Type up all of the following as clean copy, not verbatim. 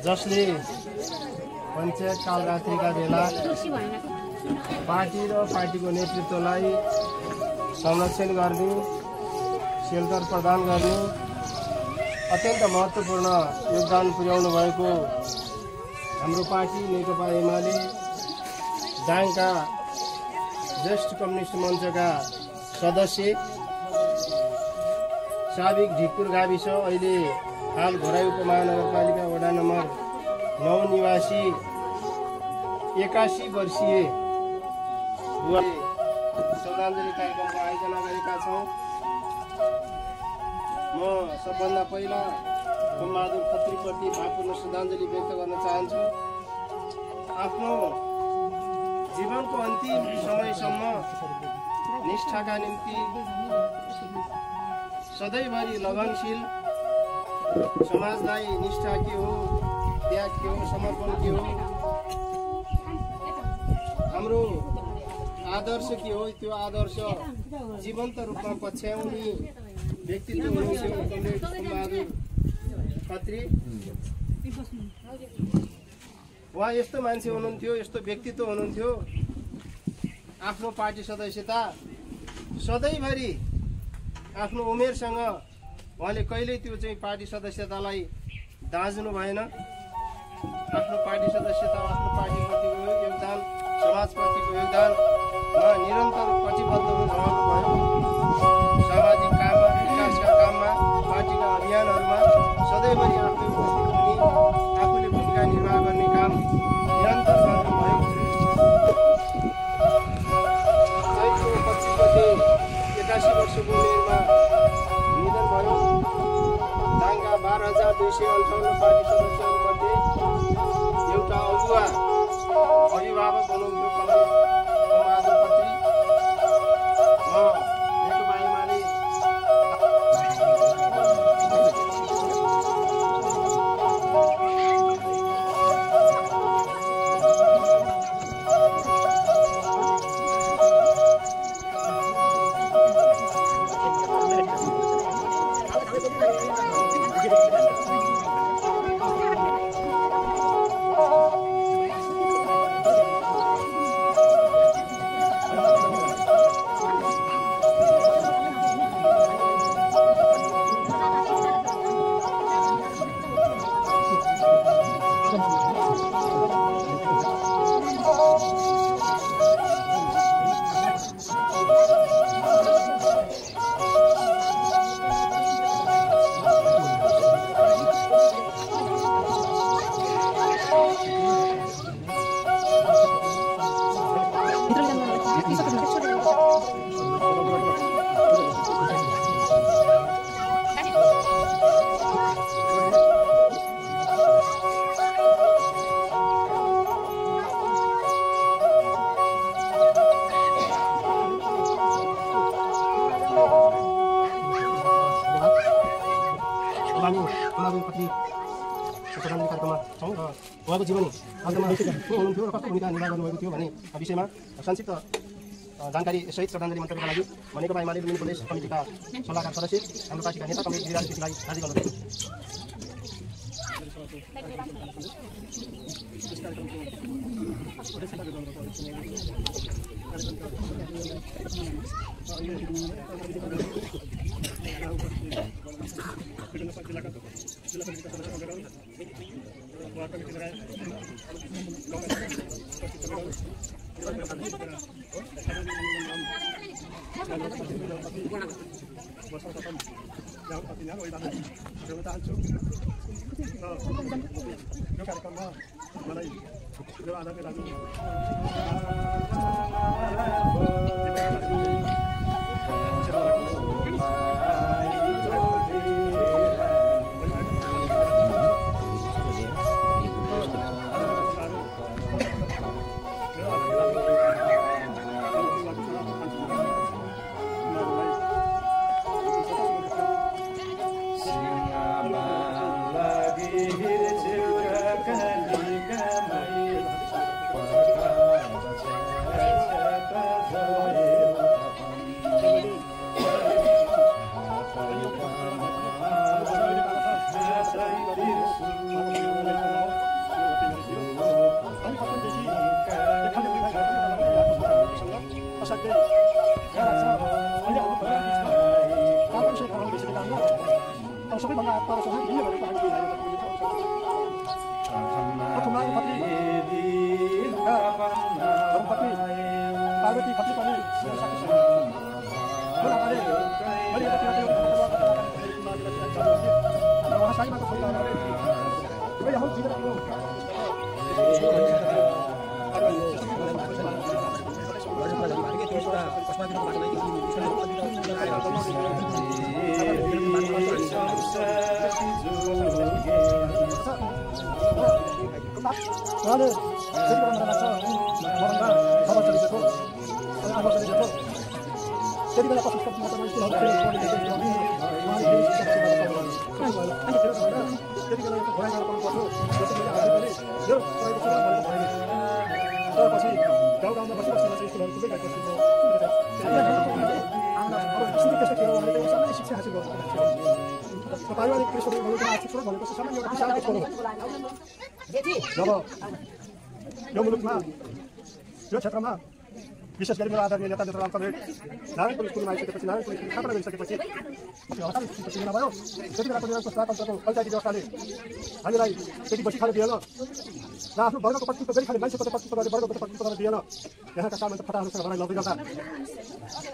जसले पञ्चायत कालरात्रिका बेला पार्टी र पार्टीको नेतृत्वलाई संरक्षण गर्ने, सेल्टर प्रदान गर्ने अत्यन्त महत्त्वपूर्ण योगदान पुर्याउनु भएको हाम्रो पार्टी नेकपा एमाले दाङका ज्येष्ठ कम्युनिस्ट मञ्चका सदस्य साबिक ढिकपुर गाविस अहिले हाल घोराई उपमहानगरपालिका वडा नम्बर 9 निवासी 81 वर्षीय बुवाले श्रद्धाञ्जली कार्यक्रमको आयोजना गरेका छौँ। म सबभन्दा पहिला बहादुर खत्रीप्रति भावपूर्ण श्रद्धाञ्जली व्यक्त गर्न चाहन्छु। आफ्नो जीवनको अन्तिम समयसम्म निष्ठाका निम्ति सधैँभरि लगनशील, समाजलाई निष्ठा के हो, त्याग के हो, समर्पण के हो, हाम्रो आदर्श के हो, त्यो आदर्श जीवन्त रूपमा पछ्याउने व्यक्तित्व हुनुहुन्थ्यो बहादुर खत्री। उहाँ यस्तो मान्छे हुनुहुन्थ्यो, यस्तो व्यक्तित्व हुनुहुन्थ्यो। आफ्नो पार्टी सदस्यता सधैँभरि आफ्नो उमेरसँग उहाँले कहिल्यै त्यो चाहिँ पार्टी सदस्यतालाई दाँज्नु भएन। आफ्नो पार्टी सदस्यता, आफ्नो पार्टीप्रतिको योगदान, समाजप्रतिको योगदानमा निरन्तर कटिबद्ध रहनुभयो। सामाजिक काममा, विकासका काममा, पार्टीका अभियानहरूमा सधैँभरि आफै उपस्थित हुने, आफूले भूमिका निर्वाह गर्ने काम निरन्तर गर्नुभयो। चैतको 25 गते 81 वर्षको उमेरमा निधन भयो। दाङका 12,258 पार्टी सदस्यहरूमध्ये एउटा अगुवा अभिभावक हुनुहुन्थ्यो बहादुर खत्री। नेकपा एमाले उहाँको जीवन अन्तमा को हुनुहुन्थ्यो र कस्तो भूमिका निर्वाह गर्नुभएको थियो भन्ने विषयमा संक्षिप्त जानकारी सहित श्रद्धाञ्जली मन्तव्यका लागि नेकपा एमाले विभिन्न प्रदेश कमिटीका सल्लाहकार सदस्य हाम्रो पार्टीका नेता कमरेड गिरिराज केसीलाई राजी गर्नुभयो। सबैभन्दा परसम्म लियो भनेको हामी पार्वती खत्री पनि यो मुलुकमा यो क्षेत्रमा विशेष गरी मेरो आदरणीय नेता नेता रामकमरेड नारायणपुर स्कुलमा आइसकेपछि नारायणपुर स्कुल स्थापना गरिसकेपछि हतार स्थिति नभयो त्यति बेलाको निरङ्कुश राजतन्त्रको पञ्चायती व्यवस्थाले हामीलाई त्यति बसी खान दिएन र आफ्नो वर्गको प्रतिनिधित्व गरी खाने मान्छेको प्रतिनिधित्व गर्ने वर्गको प्रतिनिधित्व गर्न दिएन। यहाँका काममा फटाहरूसँग भनाइ लग्दै गर्दा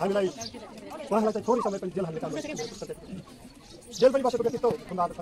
हामीलाई उहाँलाई चाहिँ थोरै समय पनि जेल हाल्ने काम जेल पनि बसेको व्यक्तित्व हुँदा छ।